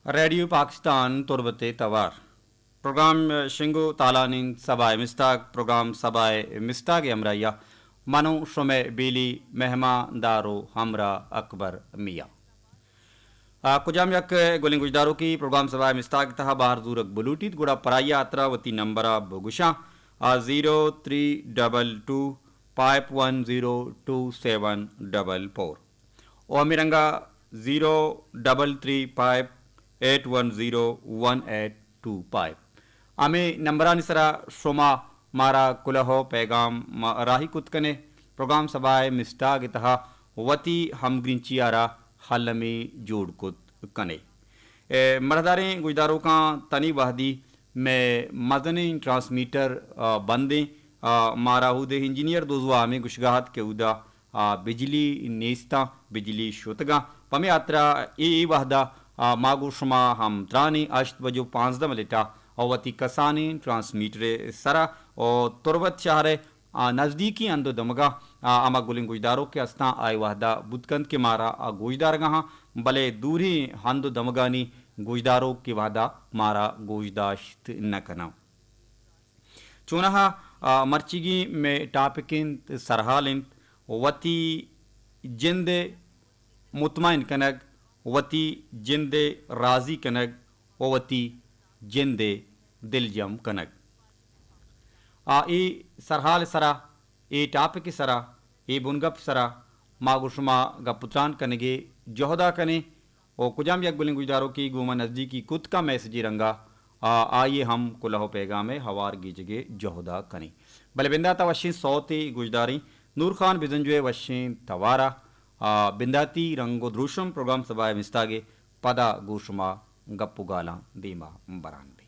ریڈیو پاکستان تربت ءِ توار، پروگرام شنگ ءُ تالان اِنت سبا ءِ مستاگ۔ پروگرام سبا ءِ مستاگ ءِ ہمراہی ءَ من اوں شمئے بیلی مہماندار ءُ ہمراہ اکبر میاں۔ آ، کجام یک گلیں گوشداروکے پروگرام سبا ءِ مستاگ ءِ تہا بہر زورگ بلوٹیت، گڑا پرائی ءَ ترا وتی نمبر ءَ بگوشاں، آ، zero three double two five one zero two seven double four. ءُ ہمے رنگ ءَ zero double three five eight one zero one eight two five. ہمے نمبرانی سرا شما مارا کلوہ ءُ پیغام ما راہی کت کن ئے۔ پروگرام سبا ءِ مستاگ ءِ تہا وتی ہمگرنچی ءَ را المی جوڑ کت کن ئے۔ اے مڑاہداریں گوشداروکاں، تنی وہدی مئے مزنیں ٹرانسمیٹر، آ، بند ایں۔ آ، مارا اود ءِ انجینئر دوزواہ ہمے گوشگا ات کہ اودا، آ، بجلی نیستاں، بجلی شتگاں۔ پمے ہاترا اے، اے وہدا، آ، ما گوں شما ہم تران ایں ہشت بجو پانزدہ منٹ ءَ ءُ وتی کسانیں ٹرانسمیٹر ءِ سرا ءُ تربت شہر ءِ آ، نزدیکی ہند ءُ دمگاں، آ، ہما گلیں گوشداروک کہ استاں، آ اے وہدا بوت کنت کہ مارا آ گوشدارگا ہاں، بلے دوریں ہند ءُ دمگانی گوشداروک کہ وہدا مارا گوشداشت نہ کناں۔ چونہا، آ، مرچیگیں مئے ٹاپک اِنت، سرحال اِنت، وتی جند ءِ مطمئن کنگ، وتی جند ءِ راضی کنگ ءُ وتی جند ءِ دلجم کنگ۔ آ اے سرحال ءِ سرا، اے ٹاپک ءِ سرا، اے بنگپ ءِ سرا ما گوں شما گپ ءُ تران کنگ ءِ جہد ءَ کنیں ءُ کجام یک گلیں گوشداروکے گوں ما نزدیکی کت کن میسجی رنگا، آ، آئی ءِ ہم کلوہ ءُ پیغام ءِ ہوار گیجگ ءِ جہد ءَ کنیں۔ بلے بندات ءَ وشیں سوتے گوشداریں نور خان بزنجو ءِ وشیں توارا، آ، بنداتی رنگ ءُ دروشم پروگرام سبا ءِ مستاگ ءِ پدا گوں شما گپ ءُ گالاں دیما بران بیں۔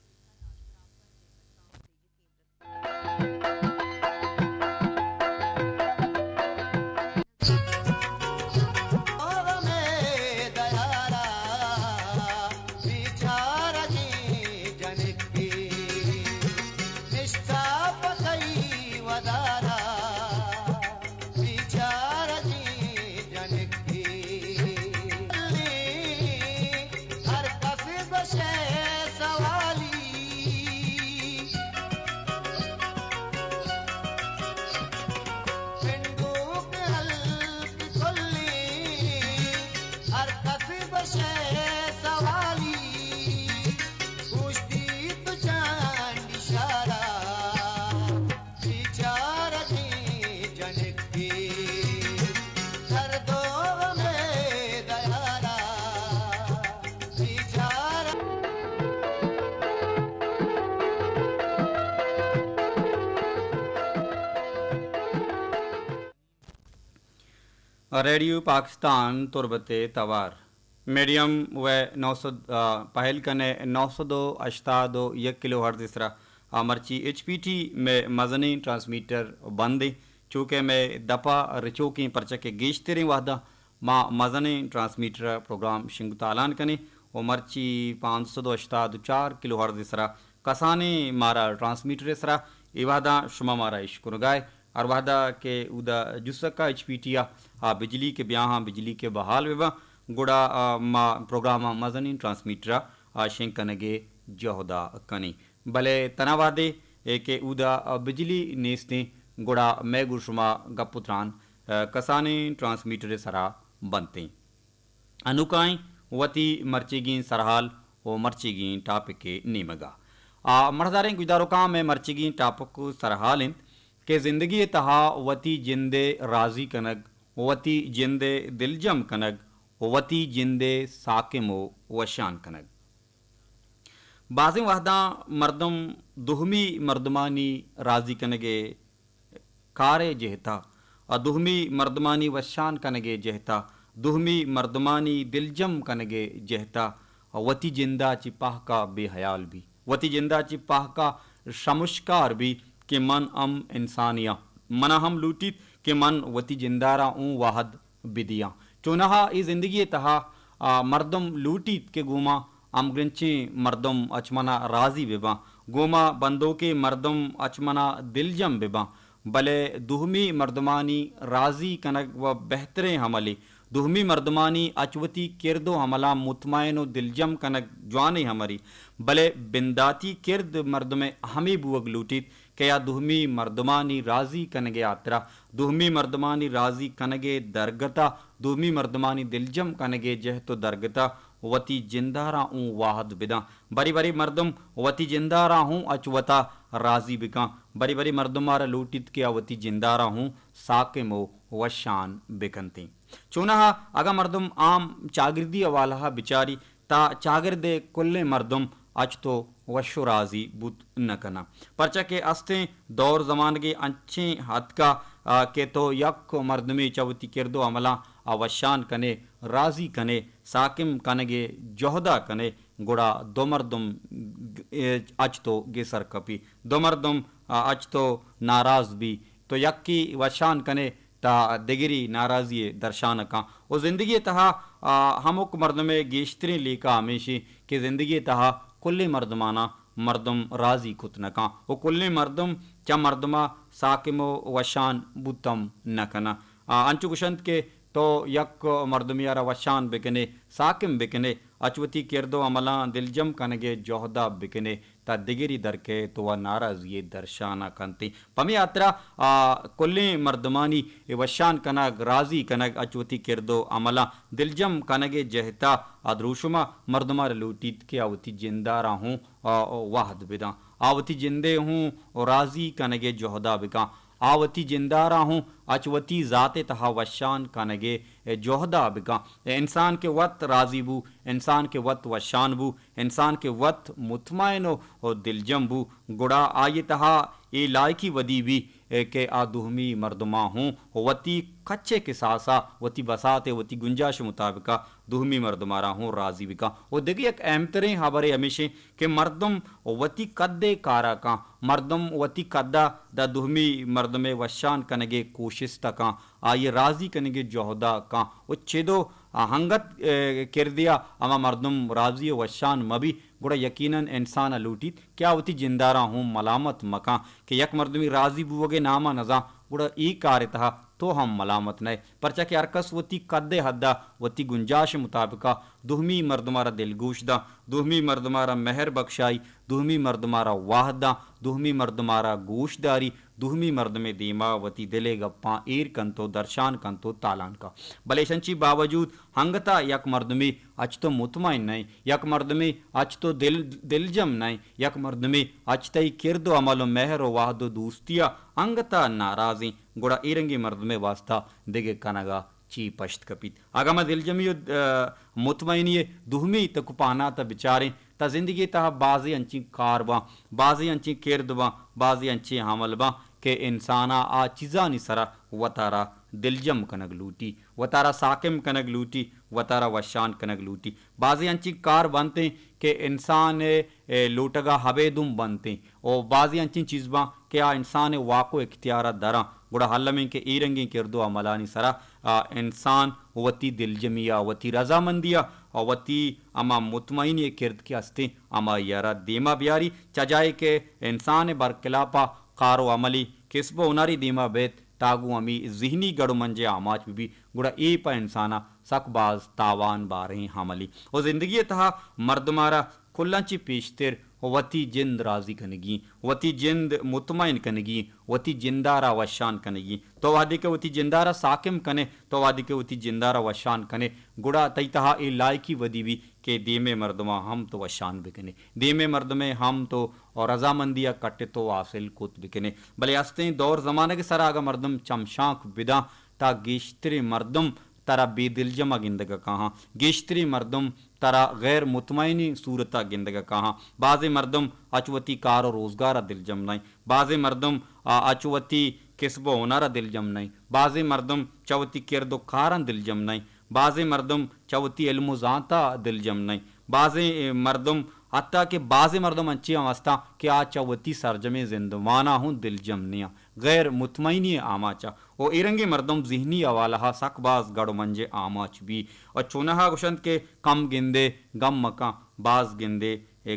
ریڈیو پاکستان تربت ءِ توار، میڈیم ویو نو سد، آ، پہل کن ءِ نو سد ءُ ہشتاد ءُ یک کلو ہرٹز ءِ سرا، آ، مرچی ایچ پی ٹی مئے مزنیں ٹرانسمیٹر بند ایں، چوکہ مئے دپ ءَ رچوکیں، پرچا کہ گیشتریں وہداں ما مزنیں ٹرانسمیٹر ءَ پروگرام شنگ ءُ تالان کنیں ءُ مرچی پانزدہ سد ءُ ہشتاد ءُ چار کلو ہرٹز ءِ سرا کسانیں مارا ٹرانسمیٹر ءِ سرا اے وہداں شما مارا اشکنگا ئے۔ ہر وہدا کہ اودا جسکا ایچ پی ٹی ءَ آ بجلی کہ بیاہاں، بجلی کہ بحال بباں، گڑا، آ، ما پروگراماں مزنیں ٹرانسمیٹرا آ شنگ کنگ ءِ جہدا کنیں۔ بلے تنا وہدے اے کہ اودا، آ، بجلی نیستیں، گڑا مئے گوں شما گپ ءُ تران، آ، کسانیں ٹرانسمیٹر ءِ سرا بنتیں۔ انوکائیں وتی مرچیگیں سرحال ءُ مرچیگیں ٹاپک ءِ نیمگا۔ آ، مڑاہداریں گوشداروکاں، مئے مرچیگیں ٹاپک ءُ سرحال اِنت کہ زندگی ءِ تہا وتی جند ءِ راضی کنگ، وتی جند ءِ دلجم کنگ ءُ وتی جند ءِ ساکم ءُ وشان کنگ۔ بازیں وہداں مردم دومی مردمانی راضی کنگ ءِ کار ءِ جہتا، آ دومی مردمانی وشان کنگ ءِ جہتا، دومی مردمانی دلجم کنگ ءِ جہتا، آ وتی جندا چہ پہکا بے حیال بی، وتی جندا چہ پہکا شمشکار بی کہ من ہم انسانے آں، منا ہم لوٹیت کہ من وتی جندارا اوں وہد بدیاں۔ چونہا اے زندگی ءِ تہا، آ، مردم لوٹیت کہ گوما ہمگرنچیں مردم اچ منا راضی بباں، گوما بندوکیں مردم اچ منا دلجم بباں، بلے دومی مردمانی راضی کنگ و بہتریں عملے، دومی مردمانی اچ وتی کرد و عملاں مطمئن و دلجم کنگ جوانیں ہمری، بلے بنداتی کرد مردمے ہمے بوگ لوٹیت کہ آ دومی مردمانی راضی کنگے ہاترا، دومی مردمانی راضی کنگے درگتا، دومی مردمانی دلجم کنگے جہت و درگتا وتی جندارا اوں واہد بداں۔ بری بری مردم وتی جندارا ہوں اچ وتا راضی بکاں۔ بری بری مردمارا لوٹیت کہ آ وتی جندارا ہوں ساکم و وشان بکنتیں۔ چونہا اگاں مردم عام چاگردی حوالہا بچاری، تا چاگردے کلیں مردم اچ تو وش و راضی بوت نہ کناں۔ پرچا کہ استیں دور زمانگے انچیں ہتکا، آ، کہ تو یک مردمے چہ وتی کرد و عملاں آ وشان کنے، راضی کنے، ساکم کنگے جہدا کنے، گڑا دو مردم، اے، اچ تو گسر کپی، دو مردم، آ، اچ تو ناراض بی، تو یکی وشان کنے، تا دگری ناراضی درشان کاں۔ و زندگی تہا، آ، ہمک مردمے گیشتریں لیکہ ہمیشی کہ زندگی تہا کلیں مردمانا مردم راضی کت نہ کاں و کلیں مردم چہ مردما ساکم و وشان بوتم نہ کناں۔ آ، انچو گوشنت کہ تو یک مردمے را وشان بکنے، ساکم بکنے، اچ وتی کرد و عملاں دلجم کنگے جہدا بکنے، تا دگری در کئیت و ناراضی درشان کنت۔ پمے ہاترا، آ، کلیں مردمانی اے وشان کنگ، راضی کنگ، اچ وتی کرد و عملاں دلجم کنگے جہتا آ دروشما مردمارا لوٹیت کہ آ وتی جندارا ہوں، آ، وہد بداں۔ آ وتی جندے ہوں راضی کنگے جہدا بکاں۔ آ وتی جندارا ہوں اچ وتی ذات تہا وشان کنگے جہدا بکاں۔ انسان کہ وت راضی بو، انسان کہ وت وشان بو، انسان کہ وت مطمئن و، و دلجم بو، گڑا آئی تہا اے لائکی ودی بی، اے، کہ آ دومی مردماں ہوں وتی کچے کساسا، وتی بساتے، وتی گنجاش مطابقا دومی مردمارا ہوں راضی بکاں۔ و دگہ یک اہمتریں ہبرے ہمیشیں کہ مردم وتی قدے کارا کاں، مردم وتی قدا دا دومی مردمے وشان کنگے کوشست کاں، آئی راضی کنگے جہدا کاں۔ و چدو آ ہنگت، اے، کردیا ہما مردم راضی و وشان مبی، گڑا یقیناً انسان ء لوٹیت کہ آ وتی جندارا ہوں ملامت مکاں۔ کہ یک مردمی راضی بوگے ناما نزاں، گڑا اے کار تہا تو ہم ملامت نئے۔ پرچا کہ ہر کس وتی قد حدا، وتی گنجاش مطابقا دوہمی مردمارا دلگوش داں، دوہمی مردمارا مہر بخشائی، دوہمی مردمارا واہ داں، دوہمی مردمارا گوش داری، دوہمی مردمے دیما وتی دلے گپاں ایر کنت و درشان کنت و تالان کا۔ بلے اشنچی باوجود ہنگتا یک مردمے اچ تو مطمئن نئیں، یک مردمے اچ تو دل، دلجم نئیں، یک مردمے اچ تئی کرد و عمل و مہر و وہد و دوستیا انگتا ناراضیں، گڑا اے رنگیں مردمے واسطہ دگہ کنگا چی پشت کپیت؟ اگاں ما دلجمی و، آ، مطمئنی دوہمی تک و پہناتا بچاریں، تا زندگی تہا بازیں انچیں کار باں، بازیں انچیں کرد باں، بازیں انچیں عمل باں کہ انسانا آ چیزانی سرا وتارا دلجم کنگ لوٹی، وتارا ساکم کنگ لوٹی، وتارا وشان کنگ لوٹی۔ بازیں انچیں کار بنتیں کہ انسان ء، ء لوٹگا ہبیدم بنتیں۔ و بازیں انچیں چیز باں کہ آ انسان ء واک و اختیارا دراں۔ گڑا الم انت کہ اے رنگیں کرد و عملانی سرا، آ، انسان وتی دلجمی ء، وتی رضامندی ء، وتی ہما مطمئنی ء کرد کہ استیں، ہمائی ء را دیما بیاری، چہ جاہے کہ انسان ء برخلافا کار و عملی کسب و ہنری دیما بیت، تا گوں ہمے ذہنی گڑ و منجے آماچ بہ بیت، گڑا اے پہ انسان ء سک باز تاوان باریں عملی۔ و زندگی ء تہا مردم ء را کلاں چہ پیشتر وتی جند راضی کنگی، وتی جند مطمئن کنگی، وتی جندارا وشان کنگی۔ تو وہدے کہ وتی جندارا ساکم کنے، تو وہدے کہ وتی جندارا وشان کنے، گڑا تئی تہا اے لائکی ودی بی کہ دیمے مردما ہم تو وشان بکنے، دیمے مردمے ہم تو رضامندیا کٹت و حاصل کت بکنے۔ بلے استیں دور زمانگ سرا اگاں مردم چمشانک بداں، تا گیشتریں مردم ترا بے دلجما گندگا کاہاں، گیشتریں مردم ترا غیر مطمئنیں صورتا گندگا کاہاں۔ بازیں مردم اچ وتی کار و روزگارا دلجم نئیں، بازیں مردم، آ، اچ وتی کسب و ہنرا دلجم نئیں، بازیں مردم چہ وتی کرد و کاراں دلجم نئیں، بازیں مردم چہ وتی علم و زانتا دلجم نئیں، بازیں، اے، مردم، حتی کہ بازیں مردم انچیں ہم ہستاں کہ آ چہ وتی سرجمیں زندمانا ہوں دلجم نیاں۔ غیر مطمئنی ء آماچ ء۔ و اے رنگیں مردم ذہنی حوالہ ء سک باز گڑ و منجے آماچ بی۔ و چونہا گوشنت کہ کم گندے گم مکن، باز گندے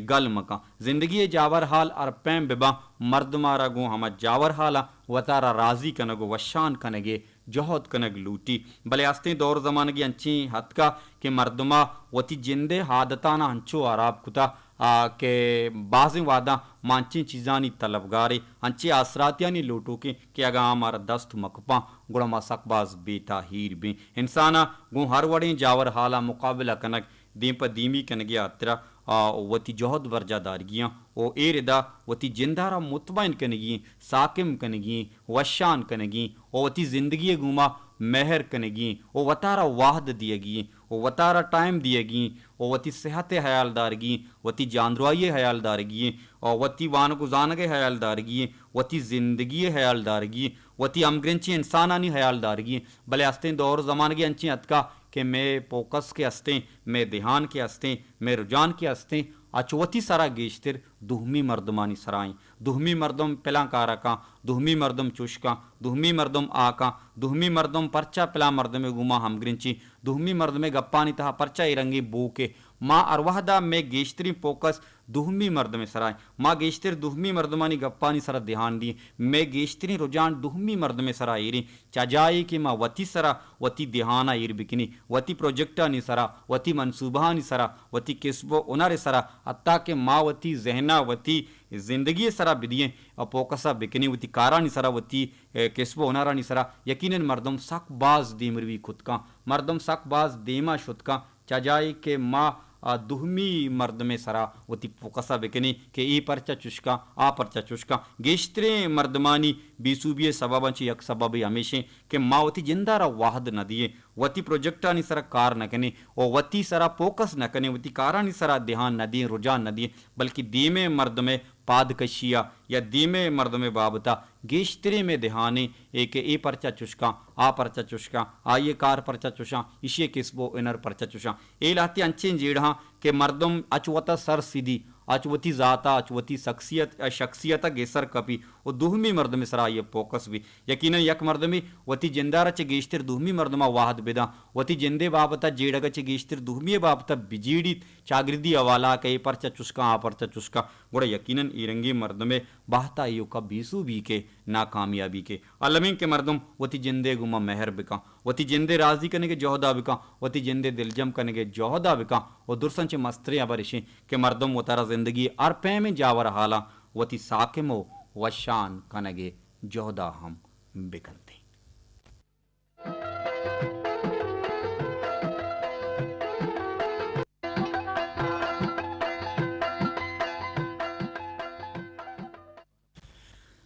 گل مکن۔ زندگی ء جاور حال ہر پیم بباں، مردم ء را گوں ہما جاور حالاں وتارا راضی کنگ و وشان کنگے جہد کنگ لوٹی، بلے استیں دور زمانگے انچیں اتکا کہ مردما وتی جندے عادتانا انچو ہراب کتا، آ، کہ بازیں وہداں ما انچیں چیزانی طلبگاریں، انچیں آسراتیانی لوٹوکیں کہ اگاں آ مارا دست مکپاں، گڑا ما سک باز بے تاہیر بیں۔ انسانا گوں ہر وڑیں جاور حالا مقابلہ کنگ، دیم پہ دیمی کنگے ہاترا، آ، وتی جہد برجا دارگی آں و اے ردا وتی جندارا مطمئن کنگی ایں، ساکم کنگی ایں، وشان کنگی ایں و وتی زندگی گوما مہر کنگی ایں و وتارا وہد دیگی ایں و وتارا ٹائم دیگی ایں و وتی صحت ہیال دارگی ایں، وتی جاندراہی ہیال دارگی ایں و وتی وانگ و زانگ ہیال دارگی ایں، وتی زندگی ہیال دارگی ایں، وتی ہمگرنچیں انسانانی ہیال دارگی ایں۔ بلے استیں دور زمانگے انچیں اتکا کہ مئے فوکس کہ استیں، مئے دھیان کہ استیں، مئے رجحان کہ استیں، اچ وتی سرا گیشتر دومی مردمانی سرا ایں۔ دومی مردم پلاں کارا کاں، دومی مردم چوش کاں، دومی مردم آ کاں، دومی مردم پرچا پلاں مردمے گوما ہمگرنچی، دومی مردمے گپانی تہا پرچا اے رنگیں بوکے۔ ما ہر وہدا مئے گیشتریں فوکس دومی مردمے سرا ایں۔ ما گیشتر دومی مردمانی گپانی سرا دھیان دیں۔ مئے گیشتریں رجحان دومی مردمے سرا ایریں۔ چہ جاہے کہ ما وتی سرا، وتی دھیانا ایر بکنیں، وتی پروجیکٹانی سرا، وتی منصوبہانی سرا، وتی کسب و ہنر سرا، حتی کہ ما وتی ذہنا، وتی زندگی سرا بدییں و فوکسا بکنیں، وتی کارانی سرا، وتی، اے، کسب و ہنرانی سرا، یقیناً مردم سک باز دیمروی کت کاں، مردم سک باز دیما شت کاں۔ چہ جاہے کہ ما، آ، دومی مردمے سرا وتی فوکسا بکنیں کہ اے پرچا چوش کاں، آ پرچا چوش کاں۔ گیشتریں مردمانی بے سوبی سبباں چہ یک سببے ہمیشیں کہ ما وتی جندارا وہد نہ دییں، وتی پروجیکٹانی سرا کار نہ کنیں و وتی سرا فوکس نہ کنیں، وتی کارانی سرا دھیان نہ دییں، رجحان نہ دییں، بلکہ دیمے مردمے پادکشیا یا دیمے مردمے بابتا گیشتریں مئے دھیانیں اے کہ اے پرچا چوش کاں، آ پرچا چوش کاں، آئی کار پرچا چوشاں، ایشی کسب و ہنر پرچا چوشاں۔ اے لہتے انچیں جیڑہاں کہ مردم اچ وتا سر سدی، اچ وتی ذاتا، اچ وتی شخصیت، شخصیتا گسر کپی و دومی مردمے سرا آئی فوکس بی۔ یقیناً یک مردمے وتی جندارا چہ گیشتر دومی مردما وہد بداں، وتی جندے بابتا جیڑگا چہ گیشتر دومی بابتا بجیڑیت، چاگردی حوالہ کہ اے پرچا چوش کاں، آ پرچا چوش کاں، گڑا یقیناً اے رنگیں مردمے بہتا ایوکا بے سوبی کہ ناکامیابی کہ۔ الم ایں کہ مردم وتی جندے گوما مہر بکاں، وتی جندے راضی کنگے جہدا بکاں، وتی جندے دلجم کنگے جہدا بکاں و درساں چہ مستریں ہبر اشیں کہ مردم وتارا زندگی ہر پیمیں جاور حالاں وتی ساکم و وشان کنگے جہدا ہم بکنتیں۔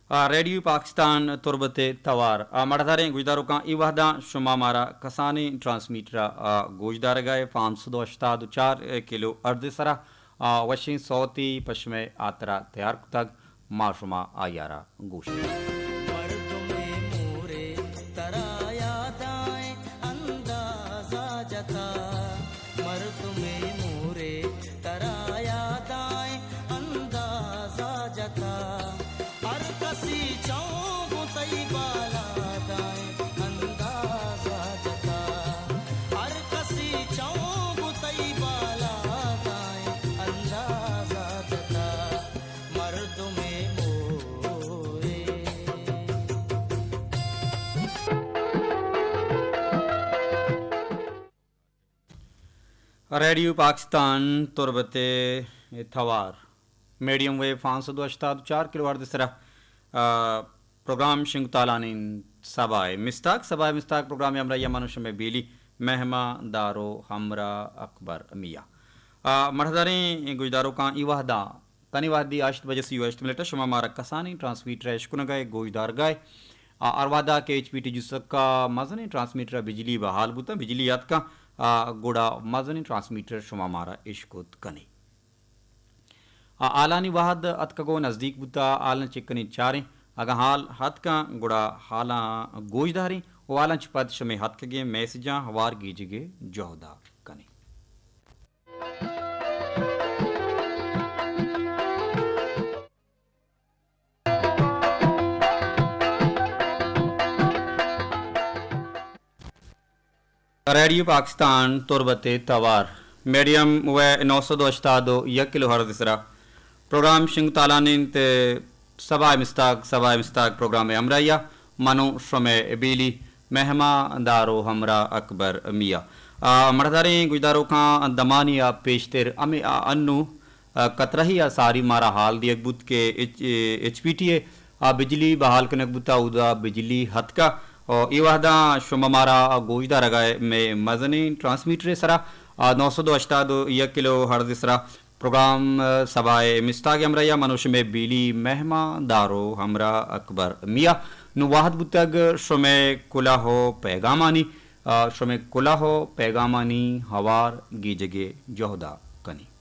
آ، ریڈیو پاکستان تربت ءِ توار۔ آ، مڑداریں گوشداروکاں، اے وہداں شما مارا کسانیں ٹرانسمیٹر ءَ، آ، گوشدارگ ءَ ئے، پانچ سد و ہشتاد و چار کلو ہرٹز ءِ سرا، آ، وشیں سوتے پہ شمئے ہاترا تیار کتگ۔ ما شما آئی ءَ را گوش داریں۔ مردمے مورے ترا یادائیں اندازہ جتا، مردمے مورے ترا یادائیں اندازہ جتا، ہر کسی چوں گوں تئی بالادائیں اندازہ جتا، ہر کسی چوں گوں تئی بالادائیں اندازہ جتا۔ مردمے مورے۔ ریڈیو پاکستان تربت ءِ توار، میڈیم ویو پانچ سد و ہشتاد و چار کلو ہرٹز ءِ سرا، آ، پروگرام شنگ تالان انت سبا ءِ مستاگ۔ سبا ءِ مستاگ پروگرام ءِ ہمراہی ءَ من شمئے بیلی مہمان دار و ہمراہ اکبر میاں۔ آ، مڑداریں گوشداروکاں، اے وہدا تنی وہدی ہشت بجہ سی و ہشت منٹ ءَ۔ شما مارا کسانیں ٹرانسمیٹر ءَ اشکنگ ءَ ئے، گوشدارگ ءَ ئے۔ آ، ہر وہدا کہ ایچ پی ٹی جسکا مزنیں ٹرانسمیٹر ءَ بجلی بحال بوتاں، بجلی اتکاں، آ، گڑا مزنیں ٹرانسمیٹر شما مارا اشکت کنے۔ آ، ہالانی وہد اتکگ و نزدیک بوتا، ہالاں چک کنیں چاریں۔ اگاں ہال اتکاں گڑا ہالاں گوشداریں و ہالاں چہ پد شمئے اتکگیں میسجاں ہوار گیجگ ءِ جہدا کنیں۔ ریڈیو پاکستان تربت ءِ توار، میڈیم ویو نو سد و ہشتاد و یک کلو ہرٹز ءِ سرا پروگرام شنگ تالان انت۔ سبا ءِ مستاگ، سبا ءِ مستاگ پروگرام ءِ ہمراہی ءَ من و شمئے بیلی مہماندار و ہمراہ اکبر میاں۔ آ، مڑداریں گوشداروکاں، دمانی ءَ پیشتر ہمے آ انوں، آ، کترہی ءَ ساری مارا حال دیگ بوت کہ ایچ، ایچ پی ٹی ءَ آ بجلی بحال کنگ بوتا، اودا بجلی ہتکا۔ او اے وہداں شما مارا گوشدارگا ئے مئے مزنیں ٹرانسمیٹر ءِ سرا، آ، نو سد و ہشتاد و یک کلو ہرٹز ءِ سرا پروگرام، ءَ، سبا ءِ مستاگ ءِ ہمراہی ءَ من و شمئے بیلی مہماندار و ہمراہ اکبر میاں۔ نوں وہد بوتگ شمئے کلہ و پیگامانی، ءَ، شمئے کلہ و پیگامانی ہوار گیجگ ءِ جہد ءَ کنیں۔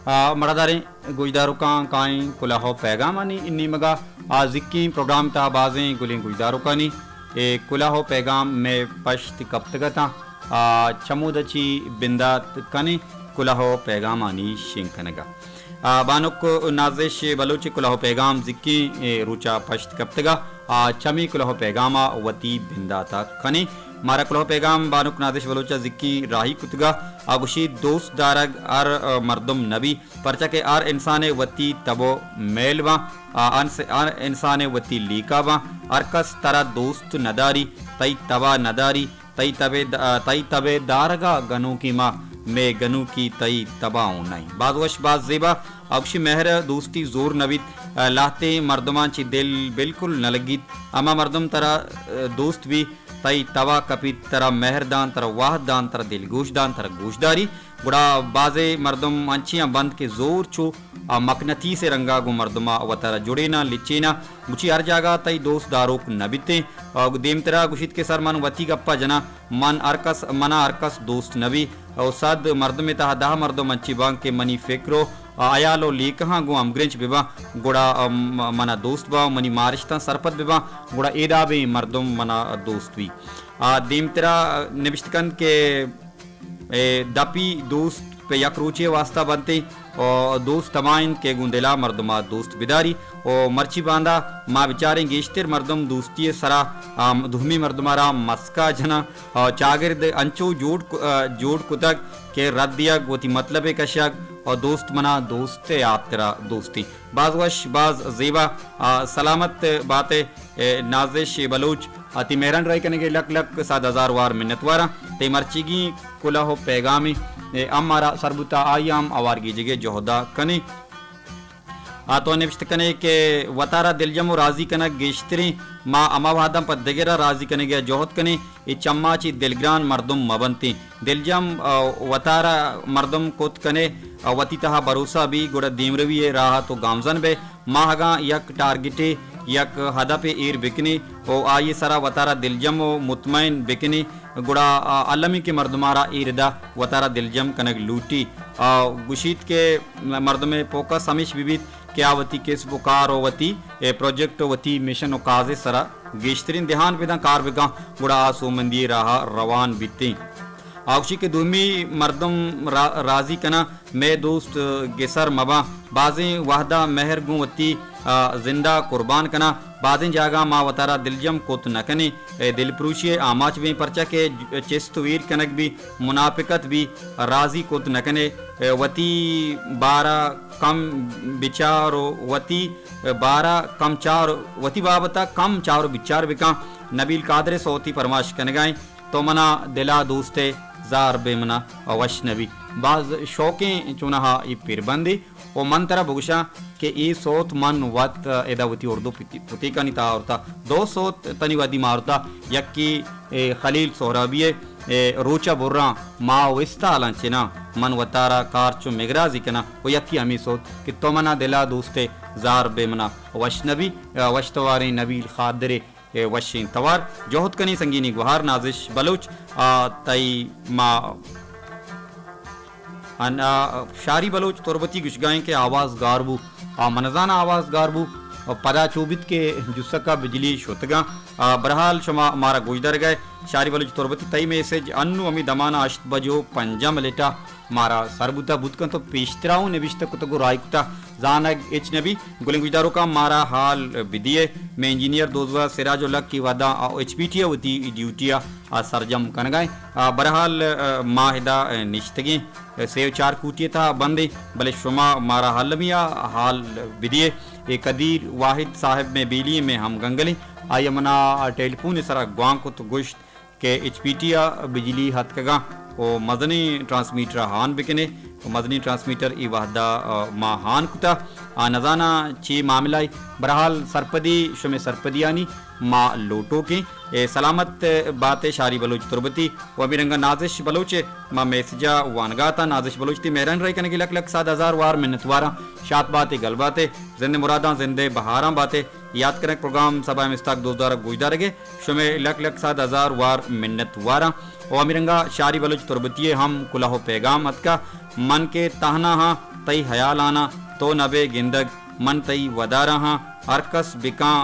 آ، مڑداریں گوشداروکاں، کائیں کلہ و پیگامانی نیمگا۔ آ، زکیں پروگرام تہا بازیں گلیں گوشداروکانی اے کلہ و پیگام مئے پشت کپتگ اتاں۔ آ، چمودا چی بندات کنیں کلہ و پیگامانی شنگ کنگا۔ آ، بانک نازش بلوچ کلہ و پیگام زکیں، اے، روچا پشت کپتگا۔ آ، چمی کلہ و پیگاما وتی بنداتا کنیں۔ مارا کلہ و پیگام بانک نازش بلوچا زکیں راہی کتگا۔ آ گوشی، دوست دارگ ہر، آ، مردم نبی، پرچا کہ ہر انسانے وتی تب و میل باں، آ، انس-، ہر انسانے وتی لیکا باں۔ ہر کس ترا دوست نداری، تئی تبا نداری، تئی تبے د-، تئی تبے دارگا گنوکی ما، مے گنوکی تئی تبا اوں نئیں۔ باز وش، باز زیبا۔ آ گوشی، مہر دوستی زور نبیت، لہتیں مردماں چی دل بالکل نلگیت۔ ہما مردم ترا دوست بی، تئی تبا کپیت، ترا مہر دان، ترا واہد دان، ترا دلگوش دان، ترا گوشداری۔ گڑا بازیں مردم انچیاں بنت کہ زور چو، آ، مقناطیسے رنگا گوں مردما وتارا جڑیناں، لچیناں۔ گوشی ہر جاگہ تئی دوست داروک نہ بیتیں۔ آ، دیمترا گوشیت کہ سر من وتی گپا جناں، من ہر کس، منا ہر کس دوست نہ بی۔ او صد مردمے تہا دہ مردم انچی باں کہ منی فکر و، آ، ہیال و لیکہاں گوں ہمگرنچ بباں، گڑا، آ، م-، منا دوست باں، منی مارشتاں سرپد بباں، گڑا اے دابیں مردم منا دوست بی۔ آ، دیمترا نبشت کنت کہ اے دپی دوست پہ یک روچے واسطہ بنت و دوست ہما انت کہ گوں دلا مردما دوست بداری۔ و مرچی باندا ما بچاریں گیشتر مردم دوستی سرا، آ، دومی مردما را مسکا جناں و چاگرد انچو جوڑ ک-، آ، جوڑ کتگ کہ رد دیگ، وتی مطلب کشگ و دوست منا دوست ہاترا دوستی۔ باز وش، باز زیبا، آ، سلامت باتے، اے نازش بلوچ۔ آ، تئی مہران راہی کنگے لک لک صد ہزار وار منتواراں۔ تئی مرچیگیں کلہ و پیغامے، اے، ہم مارا سر بوتا، آئی ہم ہوار گیجگے جہدا کنیں۔ آ، تو نبشت کنے کہ وتارا دلجم و راضی کنگ گیشتریں، ما ہما وہداں پہ دگرا راضی کنگے جہد کنیں، اے چما چی دلگران مردم مبنتیں۔ دلجم، آ، وتارا مردم کت کنے، آ، وتی تہا بھروسہ بی، گڑا دیمروی ء راہ تو گامزن بئے۔ ما اگاں یک ٹارگٹے، یک ہدپے ایر بکنیں و آئی سرا وتارا دلجم و مطمئن بکنیں، گڑا، آ، المی کہ مردمارا اے ردا وتارا دلجم کنگ لوٹی۔ آ، گوشیت کہ مردمے فوکس ہمیش بہ بیت کہ آ وتی کسب و کار و وتی، اے، پروجیکٹ و وتی مشن و کازے سرا گیشترین دھیان بداں، کار بکاں، گڑا آ سوبمندی راہ روان بیتیں۔ آ گوشی کہ دومی مردم را-، راضی کناں، مئے دوست گسر مباں۔ بازیں وہدا مہر گوں وتی، آ، زندا قربان کناں۔ بازیں جاگہ ما وتارا دلجم کت نہ کنیں، اے دلپروشی ء آماچ بیں، پرچا کہ چست و ایر کنگ بی، منافقت بی، راضی کت نہ کنے۔ اے وتی بارا کم بچار و وتی بارا کم چار، وتی بابتا کم چار و بچار بکاں۔ نبیل قادر سوتی پرماش کنگائیں۔ تو منا دلا دوست ئے، زار بے منا وش نبی۔ باز شوقیں چونہا ای پربندے و من ترا بگوشاں کہ ای سوت من وت ادا وتی اردو پتی-، پتیکانی تہا آورتا۔ دو سوت تنی ودی ما آورتا، یکی، اے، خلیل سہرابی ئے، اے، روچا بران ما و استالاں چناں، من وتارا کارچ و مگرازی کناں و یکی ہمی سوت کہ تو منا دلا دوست ئے، زار بے منا وش نبی، وش تواریں نبیل خادر ئے۔ اے وشیں توار۔ جہد کنیں سنگینی گوہار نازش بلوچ، آ، تئی ما ان، آ، شاری بلوچ تربتی گوشگائیں کہ آواز گار بو، آ، من زاناں آواز گار بو، پدا چو بیت کہ جسکا بجلی شتگاں۔ آ، برحال شما مارا گوشدارگائے۔ شاری بلوچ تربتی تئی میسج انو ہمیں دمانا ہشت بجو پنجاہ منٹا مارا سر بوتا، بوت کنت و پیشترا اوں نبشتہ کتگ و راہی کتا، زانگ ہچ نبی۔ گلیں گوشداروکاں مارا حال بدیے، مئے انجینئر دوزواہ سراج الحق ای وہدا ایچ پی ٹی ء وتی ڈیوٹی ء سرجم کنگا ایں۔ آ، برحال، آ، ما ادا، آ، نشتگیں، آ، سے و چار کوٹی ء تہا بندیں، بلے شما مارا المی ء حال بدیے۔ اے قدیر واحد صاحب مئے بیلی، مئے ہم گنگلیں، آئی ء منا ٹیلیفون ء سرا گوانک کت و گوشت، کہ ایچ پی ٹی ء بجلی ہتکگاں و مزنیں ٹرانسمیٹر ء ہان بکنے و مزنیں ٹرانسمیٹر ای وہدا، آ، ما ہان کتا۔ آ، نزاناں چی معاملہ ء، برحال سرپدی شمے سرپدیانی ما لوٹوکیں۔ اے سلامت باتے شاری بلوچ تربتی و ہمے رنگا نازش بلوچ ء ما میسجا وانگاتا۔ نازش بلوچ تی مہران رائی کنگی لک لک صد ہزار وار منتواراں۔ شات باتے گل باتے، زندے مراداں زندے بہاراں باتے۔ یات کنگ پروگرام سبا مستاک دوزدارگ گوشدارگے۔ شمے لک لک صد ہزار وار منت واراں۔ و ہمے رنگا شاری بلوچ تربتی ء ہم کلہ و پیغام اتکا، من کہ تہنا ہاں تئی حیال آناں، تو نبے گندگ من تئی ودارا ہاں، ہر کس بکاں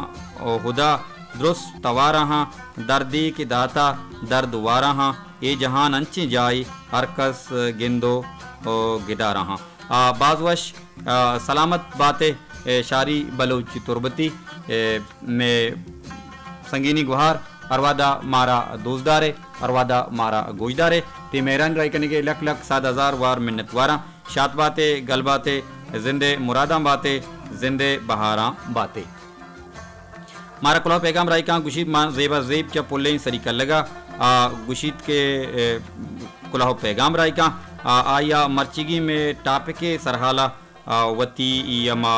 و ہدا درست توارا ہاں، دردے کہ داتا درد وارا ہاں، اے جہان انچیں جاہے ہر کس گند و، و گدارا ہاں۔ آ، باز وش، آ، سلامت باتے، اے، شاری بلوچ تربتی، اے، مے سنگینی گوہار، ہر وہدا مارا دوست دارے، ہر وہدا مارا گوش دارے، تی مہران رائی کنگے لک لک صد ہزار وار منت واراں۔ شات باتے، گل باتے، زندے مراداں باتے، زندے بہاراں باتے۔ مارا کلوہ پیغام رائیکاں گوشیت، ما زیبا زیب چہ پلیں سری کلگا، آ، گوشیت کہ، اے، کلوہ پیغام رائیکاں، آ، آیا مرچیگی میں ٹاپک سرحالا، آ، وتی ای ہما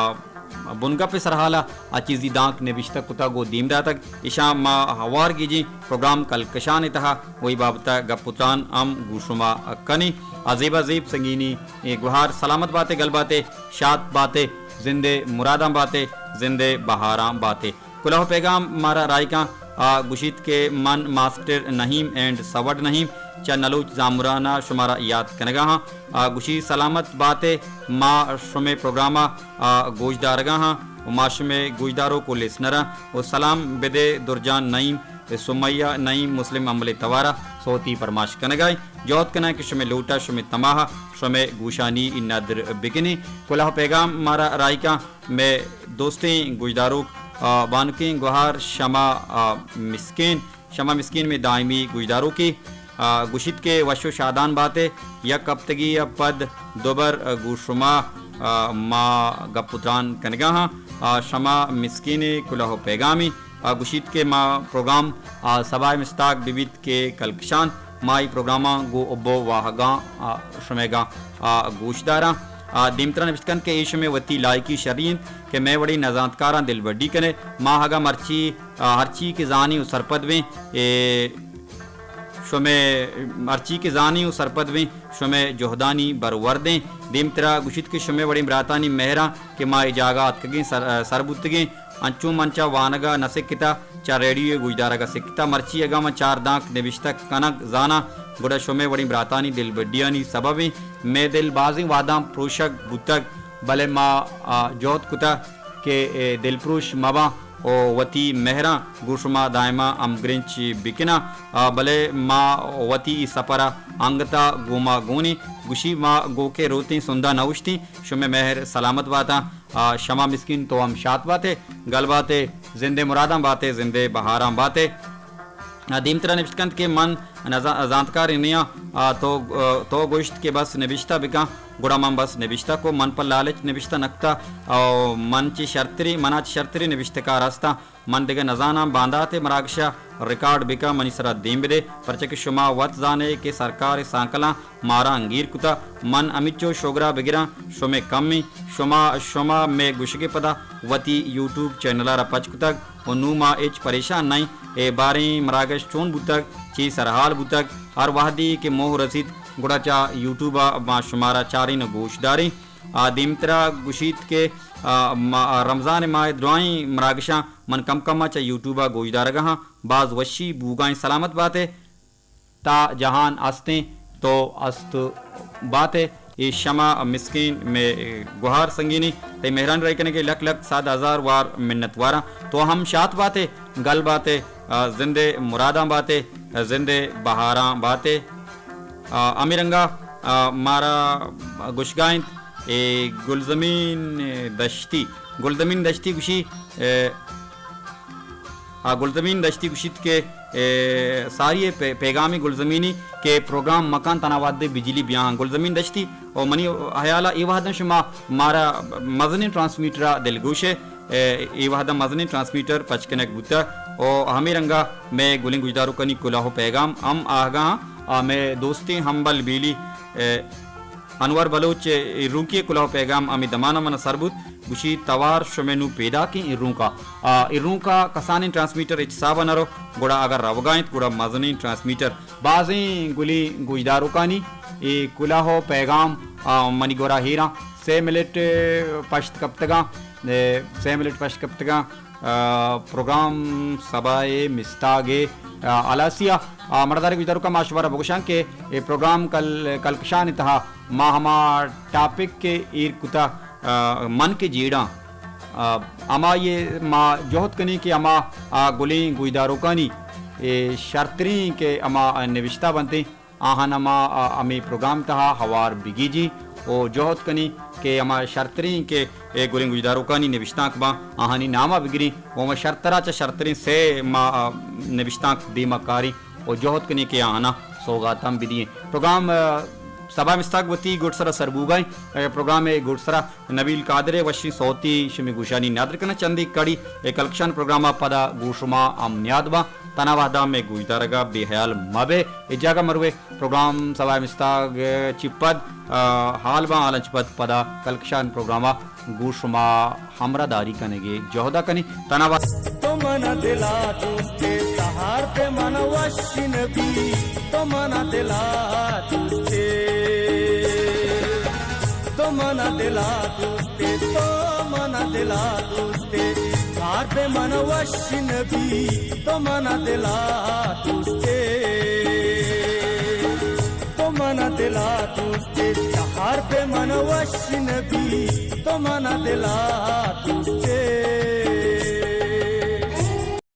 بنگپ سرحالا آ چیزی دانک نبشتہ کتگ و دیم داتگ۔ اشاں ما ہوار گیجیں پروگرام کلکشان تہا وہی بابتا گپ و تران ہم گوشما کنیں۔ آ زیبا زیب سنگینی اے گوہار سلامت باتے، گل باتے، شات باتے، زندے مراداں باتے، زندے بہاراں باتے۔ کلوہ پیغام مارا رائیکاں، آ، گوشیت کہ من ماسٹر نعیم اینڈ سوڈ نعیم چہ نلوچ زامرانا شمارا یات کنگا ہاں۔ آ، گوشی سلامت باتے، ما شمے پروگراما، آ، گوش دارگا ہاں و ما شمے گوشداروک و لسنراں و سلام بدے درجان نعیم، سمیہ نعیم مسلم امبلے توارا صوتی پرماش کنگا ایں۔ جہد کناں کہ شمے لوٹا، شمے تماہا، شمے گوشانی ندر بکنیں۔ کلوہ پیغام مارا رائیکاں مئے دوستیں گوشداروک، آ، بانکیں گوہار شما، آ، مسکین، شما مسکین مئے دائمی گوشداروکے، آ، گوشیت کہ وش و شادان باتے، یک ہفتگی ء پد دوبر، آ، گوں شما، آ، ما گپ و تران کنگا ہاں۔ آ، شما مسکین کلوہ و پیغامی، آ، گوشیت کہ ما پروگرام، آ، سبا مستاک ببیت کہ کلکشان ما ای پروگراماں گوں حب و واہگاں، آ، شمئیگاں، آ، گوشداراں۔ آ، دیمترا نبشت کنت کہ اے شمئے وتی لائکی شری انت کہ مئے وڑیں نزانتکاراں دلبڈی کنے۔ ما اگاں مرچی، آ، ہرچی کہ زانیں و سرپد بیں، اے، شمئے ہرچی کہ زانیں و سرپد بیں، شمئے جہدانی برورد ایں۔ دیمترا گوشیت کہ شمئے وڑیں براتانی مہراں کہ ما اے جاگہ اتکگیں سر، سر بوتگیں، انچو من چہ وانگ ء نہ سکتہ، چہ ریڈیو ء گوشدارگ ء سکتہ۔ مرچی اگاں من چار دانک نبشتہ کنگ زاناں، گڑا شمئے وڑیں براتانی دلبڈیانی سبب ایں۔ مئے دل بازیں وہداں پروشگ بوتگ، بلے ما، آ، جہد کتہ کہ، اے، دلپروش مباں و وتی مہراں گوں شما دائما ہمگرنچ بکناں۔ آ، بلے ما وتی اے سپر ء انگت ء گوما گونیں۔ گوشی ما گوکے روتیں سندا نہ اوشتیں۔ شمئے مہر سلامت باتاں۔ آ، شما مسکین تو ہم شات باتے، گل باتے، زندے مراداں باتے، زندے بہاراں باتے۔ آ، دیمترا نبشت کنت کہ من نزا-، زانتکارے نیاں، آ، تو، آ، تو گوشت کہ بس نبشتہ بکن، گڑا من بس نبشتہ کو، من پہ لالچ نبشتہ نکتا، آ، من چہ شرتریں، منا چہ شرتریں نبشتہ کار ہستاں۔ من دگہ نزاناں، باندات ء مراگش ء ریکارڈ بکن، منی سرا دیم بدے، پرچا کہ شما وت زانے کہ سرکار ء سانکلاں مارا انگیر کتا۔ من ہمینچو شگرا بگراں، شمے کمیں، شما، شما مئے گوشگ ء پدا وتی یوٹیوب چینل ء را پچ کتگ و نوں ما ہچ پریشان نئیں۔ اے باریں مراگش چون بوتگ، چی سرحال بوتگ، ہر وہدی کہ موہ رسیت، گڑا چہ یوٹیوب ء ما شمارا چاریں و گوش داریں۔ آ، دیمترا گوشیت کہ، آ، ما-، رمضان ماہ ءِ درائیں مراگشاں من کم کم ءَ چہ یوٹیوب ءَ گوشدارگ ءَ آں۔ باز وشی بوگائیں، سلامت بات ئے۔ تا جہان استیں تو است بات ئے۔ اے شما مسکین مئے گوہار سنگینی، تئی مہرانی راہی کنگ ءِ لک لک صد ہزار وار منت واراں۔ تو ہم شات بات ئے، گل بات ئے، آ، زند ءِ مراداں بات ئے، زند ءِ بہاراں بات ئے۔ آ، ہمے رنگا، آ، مارا گوشگا انت اے گلزمین دشتی۔ گلزمین دشتی گوشی، اے، آ، گلزمین دشتی گوشیت کہ، اے، ساری ءِ پے-، پیغامی گلزمینی کہ پروگرام مکان تنا وہدے بجلی بیاں۔ گلزمین دشتی، او منی حیال ءَ اے وہداں شما مارا مزنیں ٹرانسمیٹر ءَ دلگوش ئے۔ اے، اے وہداں مزنیں ٹرانسمیٹر پچ کنگ بوتہ۔ او ہمے رنگا مئے گلیں گوشداروکانی کلوہ ءُ پیغام ہم آہگاں۔ آ، مئے دوستیں ہمبل بیلی، اے، انور بلوچ ءِ ایرونکی ءِ کلوہ ءُ پیغام ہمے دمان ءَ من ءَ سر بوت، گوشی، توار شمئے نوں پیداکیں ایرونک ءَ۔ آ، ایرونک ءَ کسانیں ٹرانسمیٹر ہچ حساب ءَ نہ رو، گڑا اگر روگا انت گڑا مزنیں ٹرانسمیٹر۔ بازیں گلیں گوشداروکانی اے کلوہ ءُ پیغام، آ، منی گورا ہیراں۔ سے منٹ پشت کپتگاں، اے، سے منٹ پشت کپتگاں۔ آ، پروگرام سبا ءِ مستاگ ءِ، آ، ہلاسی ءَ، آ، مڑداریں گوشداروکاں ما شمارا بگوشاں کہ اے پروگرام کل-، کلکشان ءِ تہا ما ہما ٹاپک کہ ایر کتہ، آ، من کہ جیڑاں، آ، ہمائی ءَ ما جہد کنیں کہ ہما، آ، گلیں گوشداروکانی اے شرتریں کہ ہما نبشتہ بنتیں، آہان ءَ ما، آ، ہمے پروگرام تہا ہوار بگیجیں و جہد کنیں کہ ہما شرتریں کہ اے گلیں گوشداروکانی نبشتانک باں، آہانی نام ءَ بگریں و ہما شرترا چہ شرتریں سے ما، آ، نبشتانک دیما کاریں و جہد کنیں کہ آہانا سوگاتاں بدییں۔ پروگرام، آ، سبا مستاگ وتی گڈسرا سر بوگا ایں۔ اے پروگرام ءِ گڈسرا نبیل قادر ءِ وشیں سوتی شمے گوشانی نیادر کناں۔ چندے کڑی اے کلکشان پروگرام ءَ پدا گوں شما ہم نیاد باں۔ تنا وہدا مئے گوشدارگ ءَ بے حیال مہ بئے۔ اے جاگہ مروے پروگرام سبا مستاگ چہ پد، آ، حال باں، حالاں چہ پد پدا کلکشان پروگرام ءَ گوں شما ہمراہ داری کنگ ءِ جہد ءَ کنیں۔ تنا وہدا تو من دلا دوستے، سہار پہ من وش نبی، تو من دلا دوستے، تو من دلا دوستے، تو من دلا دوستے، سہار پہ من وش نبی، تو من دلا دوستے، تو من دلا دوستے، سہار پہ من وش نبی، تو من دلا دوستے۔